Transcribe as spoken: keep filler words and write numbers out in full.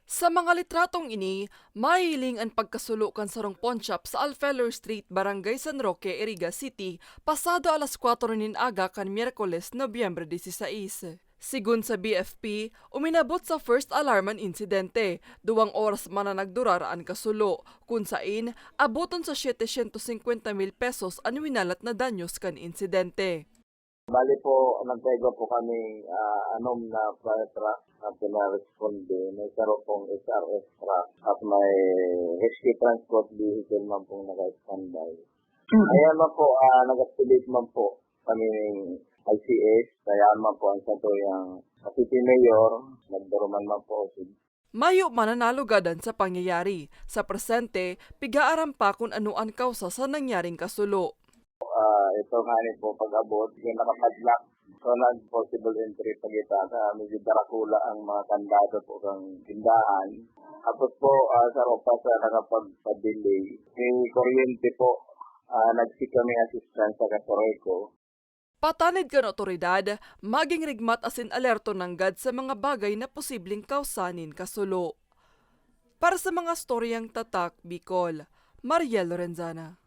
Sa mga litratong ini, mahihiling an pagkasulo kan sarong pawnshop sa Alfeller Street, Barangay San Roque, Iriga City, pasado alas kwatro nin aga kan Miyerkules, Nobyembre dieciséis. Sigon sa B F P, uminabot sa first alarm an insidente. Duwang oras man na nagdurar an kasulo, kun sain aboton sa siyete syentos singkwenta mil pesos an winalat na danyos kan insidente. Bali po, nagkaigwa po kami, ah, anom na fire truck na pinaresponde. May saro pong S R F truck at may rescue transport vehicle man pong naka-standby. Mm. Ayan man po, ah, nag-activate man po kami ng I C S, kaya man po ang satuyang city mayor, nagduruman man po si Mayo man na nalugadan sa pangyayari. Sa presente, pigaaram pa kun ano an kausa sa nangyaring kasulo. Ah, ito nga ni po pag-abot, yung nakapadlock. So, nag-possible entry pa kita sa medyo darakula ang mga kandado po kang tindahan. Tapos po, ah, sa ropa sa nakapagpa-delay, may kuryente po, ah, nag-seek kami assistance sa Casureco. Patanid kan otoridad, maging rigmat asin alerto nanggad sa mga bagay na posibleng kausa nin kasulo. Para sa mga storyang Tatak Bicol, Mariel Lorenzana.